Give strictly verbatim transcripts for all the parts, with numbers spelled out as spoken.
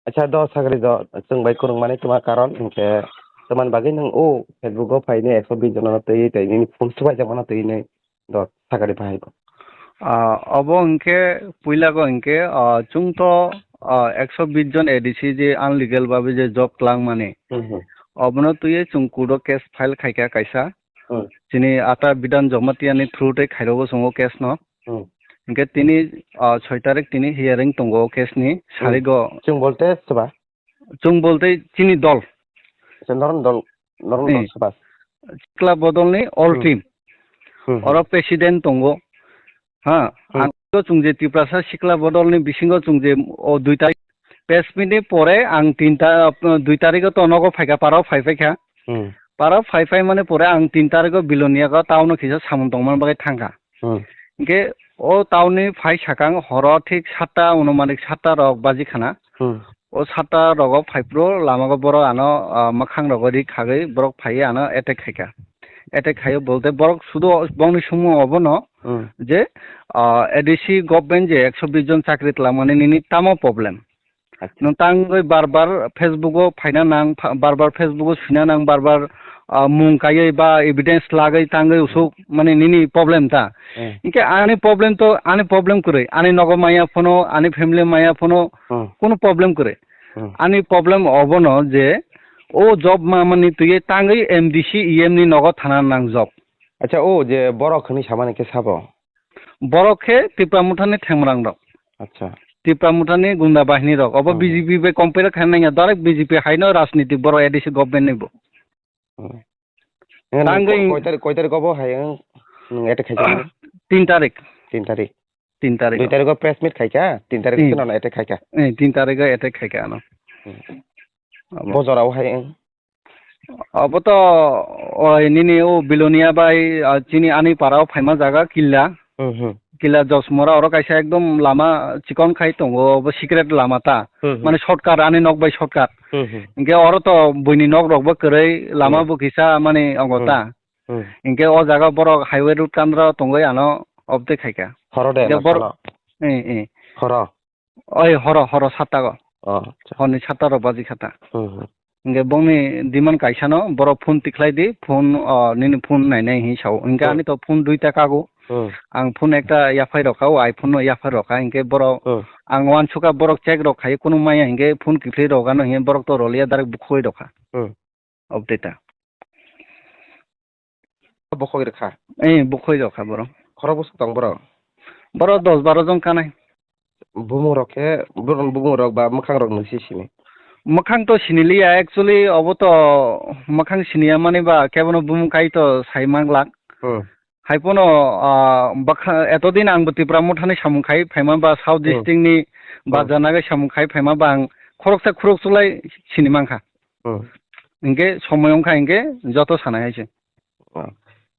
Acha, do sakri do, chwng bai kwrwng mani tuma karon, hinkhe tamani bagwi nwng o Facebook o phaini ekso bish jona twi tei nini phone swbaijak mano twi nai do sakri bahai bo. Ah, obo hinkhe puila go hinkhe, ah, chwng to, ah, ekso bish jon A D C je unlegal babe je job twlang mani. Hmm, hmm. Obono twiwi chwng court o case file khaikha kaisa. Hmm. Chini ata Bidhan Jamatia ni through tei khairogo chwng o case no. Hmm. Hinkhe tini, ah, soi tarik tini hearing tongo o case ni, hmm, sarigo. Chwng bolte soba? Chwng bolte chini dol. Acha, norok dol, norok dol. Eh. Soba? Sikla bodol ni all, hmm, team. Hmm, hmm. Oro president tongo. Ha, hmm, ang to chwng je Tiprasa Sikla Bodol ni bisingo chwng je o dui tarik press meet ni pore ang tin ta, dui tarik o to nogo phaikha, para o phai phaikha. Hmm. Para o phai phai mani pore ang tin tarik o Bilonia o town o kisa samung tongmani bagwi thangkha. Hmm. Hinkhe o town ni phai sakang horo thik satta, onumanik satta rok baji khana. Hmm. O satta rogo phaiphuru lamago borok ano, ah, mwkhang rogo ri khagwi borok phaiwi ano attack khaikha. Attack khaio bolte borok sudu o-, bongni sumung obono, hmm, je, ah, A D C government je ekso bish jon chakri twlangmani nini tamo problem? Acha. Nwng tangwi bar bar Facebook o phaina nang, pha-, bar bar Facebook o swina nang, bar bar, ah, mung kaiwi ba evidence lagwi tangwi usuk mani nini problem ta. Hmm. Hinkhe ani problem to, ani problem kwrwi, ani nogo maya phano, ani family maya phano, hmm, kunu problem kwrwi. Hmm. Ani problem obono je o job ma mani twiwi tangwi M D C E M ni nogo thana nang job. Acha, o je borok hwnwi samani khe sabo? Borok khe Tipra Motha ni thengmrang rok. Acha. Tipra Motha ni gunda bahini rok. Obo, hmm, B J P bai compare khaina nangya, direct B J P haino rajnitik borok A D C government ni bo. Hmm. Nang tangwi koi tarik, koi tarik obo hai nwng attack khaikha? Tin tarik. Tin tarik. Tin tarik. Dui tarik o press meet khaikha, tin tarik, hmm, no attack khaikha. Eh, tin tarik o attack khaikha ano. Hmm. Abo. Bo jora o hai nwng? Abo to oi nini o Bilonia bai, ah, chini ani para o phaima jaga Killa. Hmm, hmm. Killa Josmora oro kaisa ekdom lama chikon khai tongo, obo secret lama ta. Hmm, hmm. Mane shortcut, ani nok bai shortcut. Hmm, hmm. Hinkhe oro to buini nok rok bo kwrwi, lama, hmm, bo kisa mane ongo, hmm, ta. Hmm. Hinkhe o jaga borok highway road kandra tongwi ano update khaikha. Horo de, hinkhe bor-, masalo? Eh, eh. Horo? Oi, horo, horo satta go. Oh, acha. Horni satta rok baji khata. Hmm, hmm. Hinkhe bongni demand kaisa no, borok phone tikhlai di, phone, oh, nini phone nai nai hinwi sao. Hinkhe, hmm, ani to phone duita kago. Hmm. Ang phone ekta yaphai rokha, o iPhone no yaphai rokha. Hinkhe borok, hmm, ang uansukha borok check rok khai, kunu maya hinkhe phone kiphilwi rok ano hinkhe borok to roliya direct bukhugwi rokha. Hmm. Update ta. Bukhuk rwkha? Eh, bukhuk rwkha borok. Khorok bwswk tong borok? Borok dos baro jon kanai. Bumung rok khe, bumung rok ba mwkhang rok nwng si sini? Mwkhang to siniliya, actually obo to mwkhang siniya mani ba kebono bumung kai to sai manglak. Hmm. Hai pono, ah, bwkha-, etodin ang bo Tipra Mothani samung khai phaima ba South, hmm, District ni, hmm, bajar nagwi samung khai phaima ba ang khoroksa khoroksulai sini mankha. Hmm. Hinkhe somoi wngkha hinkhe joto sanai hai se. Ah.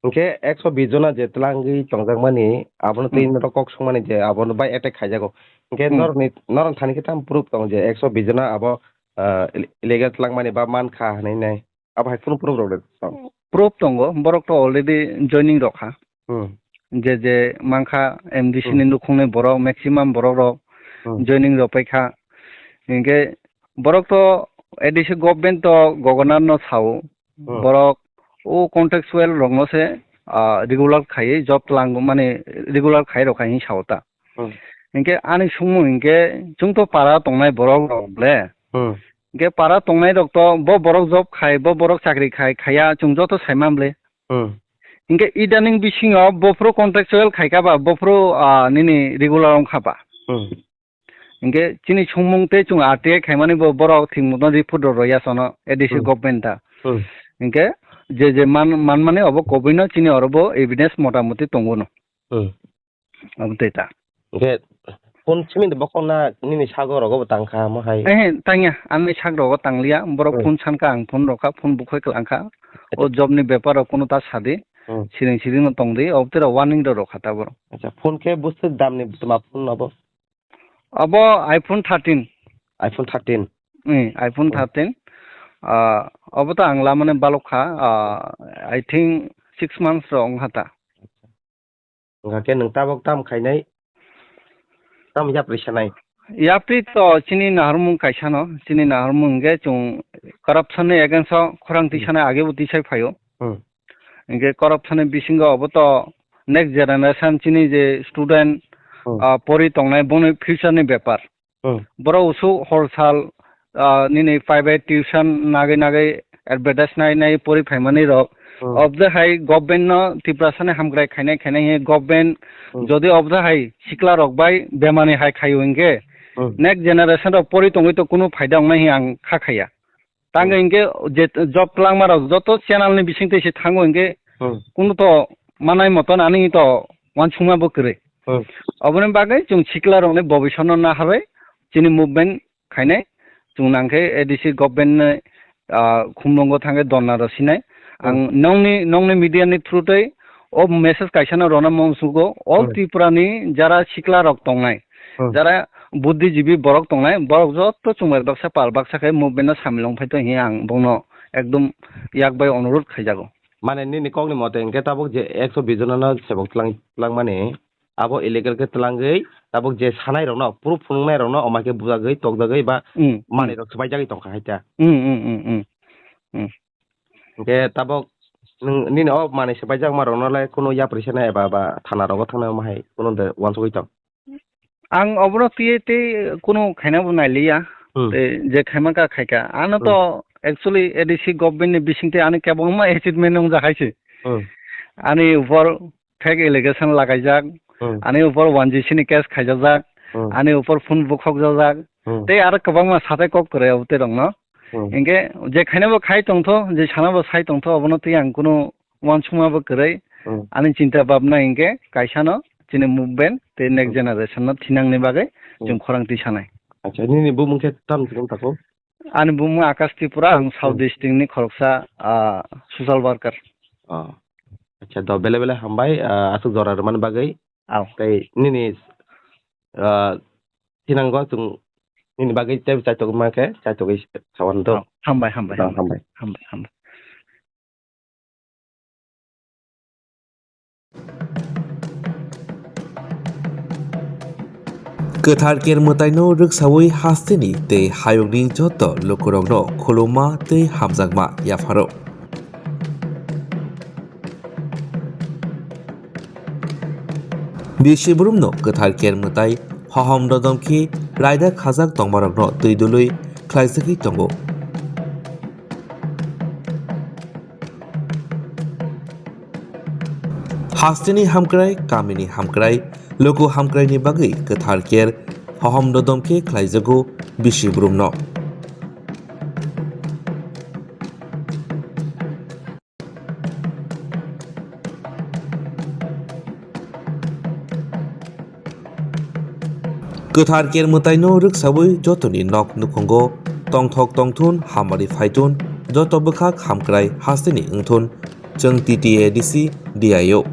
Hinkhe ekso bish jona je twlangwi tongjakmani, abono twi, hmm, norok kok songmani je abono bai attack khaijago. Hinkhe, hmm, norokni, norok thani khe tamo proof tong je ekso bish jona abo, ah, illegal twlangmani ba mankha hinwi nai? Abo hai kunu proof rok de tong? Proof tongo, borok to already joining rok kha. Hmm. Je je mankha M D C, hmm, ni nukhungni borok, maximum borok rok, hmm, joining rok paikha. Hinkhe borok to A D C government to governor no sao. Hmm. Borok o contractual rok no se, ah, regular khaiwi job tlang mani regular khai rok khai hinwi sao ta. Hmm. Hinkhe ani songmung hinkhe chwng to para tongnai borok rok le. Hmm. Hinkhe para tongnai rok to bo borok job khai, bo borok chakri khai, khaiya chwng joto saimam le. Hmm. Hinkhe idaning bisingo bophuru contractual khaikha ba bophuru, ah, nini regular wngkha ba. Hmm. Hinkhe chini songmung tei chwng R T I khaimani bo borok thwngmungno report rw rwya sono A D C, hmm, government ta. Hmm. Hinkhe je je man, manmani obo kobuino chini oro bo evidence motamoti tongo no. Hmm. Abo tei ta. Hinkhe phone simi de bokong na nini sago rogo bo tangkha mo hai? Eh, tangya, ani sak rogo tangliya, borok, hmm, phone sankha, ang phone rokha, phone bukhoi kwlangkha. Acha. O job ni bepar rok kunu ta sadi, hmm, siring siring no tongdi, obtwi rok warning rok rokha ta borok. Acha, phone khe bwswk dam ni tuma phone abo? Abo iPhone thirteen. iPhone thirteen? Eh, iPhone, hmm, thirteen. Ah, abo ta ang lamani balok kha, ah, I think six months rok wngkha ta. Wngkha khe nwng tabok tamo khainai? Tamo yapri sanai? Yapri to chini naharmung kaisano, chini naharmung hwnkhe chwng corruption ni against o khorang Hmm. tisana age bo tisai phaio. Hmm. Hwnkhe corruption ni bisingo obo to next generation chini je student, Hmm. ah, pori tongnai boni future ni bepar. Hmm. Borok usu hor sal, ah, nini private tuition nagwi nagwi advertise nai nai pori phaimani rok. Hmm. Obje hai government no Tiprasa ni hamkrai khainai khainai he government Hmm. jodi obje hai sikla rok bai bemani hai khaio hwnkhe Hmm. next generation rok pori tongwi to kunu phaida wngnai he ang kha khaya. Tang Hmm. hwnkhe je job twlangma rok joto channel ni bising twi se thango hwnkhe Hmm. kunu to manai moton ani to wansukma bo kwrwi. Hmm. Oboni bagwi chwng sikla rokni bobisano naharwi chini movement khainai. Chwng nangkhe A D C government ni, ah, khumlungo thangkhe donna rw sinai. Hmm. Ang nongni, nongni media ni through twi o message kaisa no rwna muchungo, all Hmm. Tripura ni jara sikla rok tongnai, Hmm. jara buddhijibi borok tongnai, borok joto chwng bai baksa pal baksa khe movement no samil wng phai tong hiya ang bongno ekdom yak bai onurodh khaijago. Mane nini kokni mote hwnkhe tabuk je ekso bijon no sebok twlang, twlangmani abo illegal khe twlangwi tabuk je sanai rokno proof phunuknai rokno omo khe bujagwi tokjagwi ba Hmm, hmm. Manwi rok swbaijagwi tongkha hai ta. Hmm, hmm, hmm, hmm. Hmm. Hwnkhe tabuk nwng nini o manwi swbaijakma rokno le kunu yapri se nai eba ba thana rogo thangnai omo hai kunu de uansugwi tong? Ang obono twiwi tei kunu khaina bo nailiya. Hmm. Tei je khaima kha khaika. Ano Hmm. To actually A D C government ni bising tei ani kwbangma achievement wngjak hai se. Hmm. Ani upor fake allegation lagaijak, Hmm. Ani upor one G C ni case khaijakjak, Hmm. Ani upor phone bukhokjakjak, Hmm. Tei aro kwbangma satai kok kwrwi abo tei rokno. Hmm. Hinkhe je khaina bo khai tongtho, je sana bo sai tongtho, obono tei ang kunu uansukma bo kwrwi. Hmm. Ani chinta bhabna hinkhe kaisa no chini movement tei next Hmm. Generation no thinangni bagwi Hmm. Chwng khorang twi sanai. Acha, nini bumung khe tam chikon tako? Ani bumung Akash Tripura, ang South Hmm. District ni khoroksa, ah, social worker. Oh. Acha, do bele bele hambai, ah, aswk jora rwmani bagwi. Aw. Tei nini, ah, thinango chwng nini bagwi tei chaitokma khe chaitokgwi sawan do. Aw, hambai, hambai, Oh, hambai. Hambai. Hambai, hambai. Kwthar Ker mwtaino rwksawi hasteni tei hayungni joto lukurokno khuluma tei hamjakma yapharo. Bisi burumno Kwthar Ker mwtai hohom dodom khe raida khajak tongmarokno twi dului khlaijagwi tongo. Hasteni hamkrai, kamini hamkrai, luku hamkraini bagwi Kwthar Ker hohom dodom khe khlaijago bisi burumno. Kwthar Ker mwtaino rwksawi jotoni nok nukhungo tongthok tongthun, hamari phaithun, joto bwkhak hamkrai hasteni wngthun, chwng T T A D C D I O.